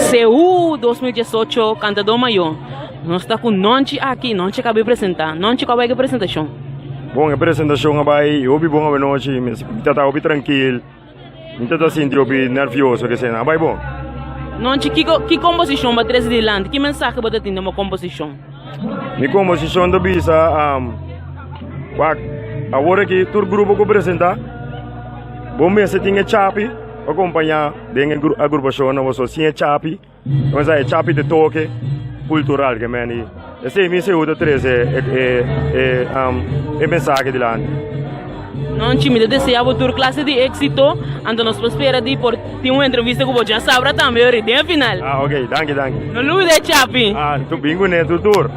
Seú 2018 Kantadó Mayó. Nos ta ku Nonchi aki. Nonchi a kaba di presentá. Nonchi, kua bai ku e presentashon? Bon, e presentashon a bai hopi bon awenochi. Mi ta ta hopi trankil. Mi ta ta sinti hopi nervioso ke sena. A bai bon. Nonchi, kiko, ki komposishon bo a trese dilanti? Ki mensahe bo ta tin den bo komposishon? Mi komposishon ta bisa, wak, awor aki tur grupo ku presentá, bo mester tin e chapi pa kompañá den e agrupashonnan boso. Sin e chapi. Entonces e chapi te toke cultural ke men i esei mi sigur ta trese e e mensahe dilanti. Nonchi, mi ta desea bo tur clase di exito, anto nos por spera di por tin un entrevista ku bo djasabra tambe ori den final. Ah ok, danki danki. No lubida e chapi. Ah, tu bin kuné tur tur.